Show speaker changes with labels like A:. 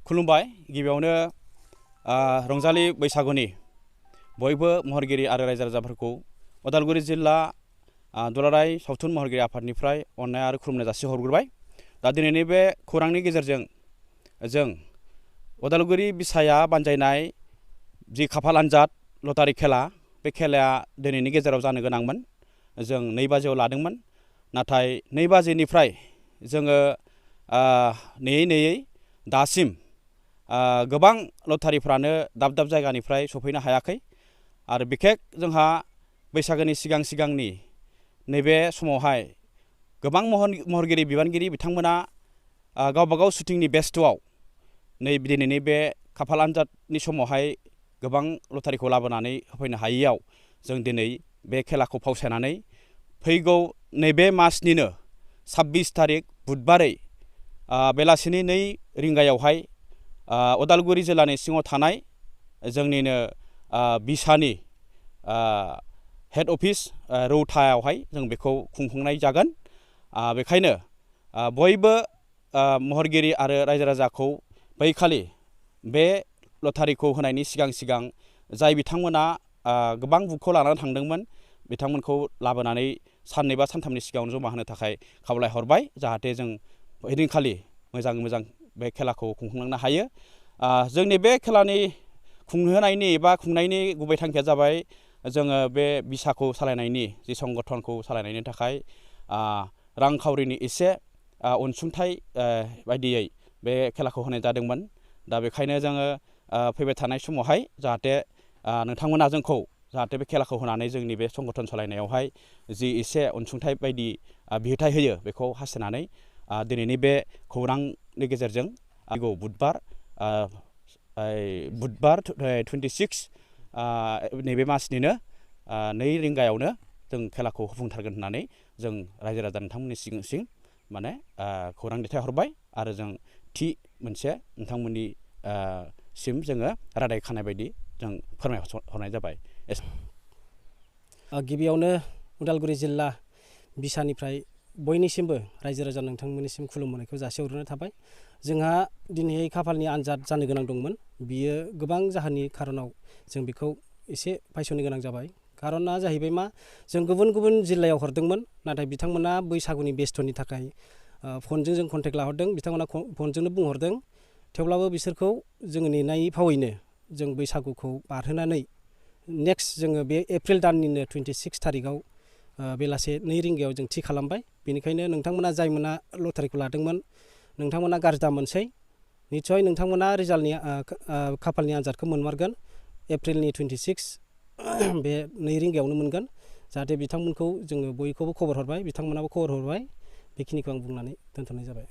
A: खुलुमबाय गिबियावनो रंजालि बैसागुनि बयबो महरगिरि आरो रायजो राजाफोरखौ उदालगुरि जिल्ला दुलाराय सावथुन महरगिरि आफादनिफ्राय अननाय आरो खुलुमनाय जासिहरग्रोबाय। दा दिनैनि बे खौरांनि गेजेरजों जों उदालगुरि बिसाया बानजायनाय जि खाफाल आनजाद लटारि खेला बे खेलाया दिनैनि गेजेराव जानो गोनांमोन। जों 2 बाजियाव लादोंमोन, नाथाय 2 बाजिनिफ्राय जोङो नेयै दासिम गोबां लटारिफ्रानो दाब दाब जायगानिफ्राय सफैनो हायाखै आरो बिखेक जोंहा बैसागोनि सिगांनि नैबे समावहाय गोबां महरगिरि बिबानगिरि बिथांमोना गावबागाव शुटिंनि बेस्थ'आव दिनैनि बे खाफाल आनजादनि समावहाय गोबां लटारिखौ लाबोनानै होफैनो हायैयाव जों दिनै बे खेलाखौ फावसायनानै फैगौ नैबे मासनिनो 26 थारिख बुधबारै बेलासिनि 2 रिंगायावहाय उदालगुरि जिल्लानि सिङाव थानाय जोंनिनो बिसानि हेड अफिस रौतायावहाय जों बेखौ खुंफुंनाय जागोन। बेखायनो बयबो महरगिरि आरो रायजो राजाखौ बैखालि बे लटारिखौ होनायनि सिगां जाय बिथांमोना गोबां बुकखौ लानानै थांदोंमोन बिथांमोनखौ लाबोनानै 2 बा 3 सिगाङावनो जमा होनो थाखाय खावलायहरबाय, जाहाथे जों ओइदिनखालि मोजां बे खेलाखौ खुंफुंलांनो हायो। जोंनि बे खेलानि खुंनायनि गुबै थांखिया जाबाय जोङो बे बिसाखौ सालायनायनि जि संगठनखौ सालायनायनि थाखाय रांखावरिनि एसे अनसुंथाइ बायदियै बे खेलाखौ होनाय जादोंमोन। दा बेखायनो जोङो फैबाय थानाय समावहाय जाहाथे नोंथांमोना जोंखौ जाहाथे बे खेलाखौ होनानै जोंनि बे संगठन सालायनायावहाय जि एसे अनसुंथाइ बायदि बिहोथाय होयो बेखौ हास्थायनानै दिनैनि बे खौरांनि गेजेरजों बुधबार 26 नैबे मासनिनो 2 रिंगायावनो जों खेलाखौ होफुंथारगोन होननानै जों रायजो राजा नोंथांमोननि सिगांसिम माने खौरां दैथायहरबाय आरो जों थि मोनसे नोंथांमोननि सिम जोङो रादाय खानाय बायदि जों फोरमायहरनाय जाबाय।
B: गिबियावनो उदालगुरि जिल्ला बिसानिफ्राय बयनिसिमबो रायजो राजा नोंथांमोननिसिम खुलुमनायखौ जासिहरनाय थाबाय। जोंहा दिनै खाफालनि आनजाद जानो गोनां दंमोन। बियो गोबां जाहोननि खारनाव जों बेखौ एसे फायस'नो गोनां जाबाय। खारना जाहैबाय मा, जों गुबुन जिल्लायाव हरदोंमोन, नाथाय बिथांमोना बैसागुनि बेस्थ'नि थाखाय फनजों जों कन्टेक्ट लाहरदों, बिथांमोना फनजोंनो बुंहरदों। थेवब्लाबो बिसोरखौ जोङो नेनाय फावैनो जों बैसागुखौ बारहोनानै नेक्स्ट जोङो बे एप्रिल दाननिनो 26 थारिखआव बेलासे 2 रिंगायाव जों थि खालामबाय। बेनिखायनो नोंथांमोना जायमोना लटारिखौ लादोंमोन नोंथांमोना गाज्रि दा मोनसै। निस्सय नोंथांमोना रिजाल्टनि खाफालनि आनजादखौ मोनमारगोन। एप्रिलनि 26 बे 2 रिंगायावनो मोनगोन। जाहाथे बिथांमोनखौ जोङो बयखौबो खबर हरबाय, बिथांमोनाबो खबर हरबाय। बेखिनिखौ आं बुंनानै दोनथ'नाय जाबाय।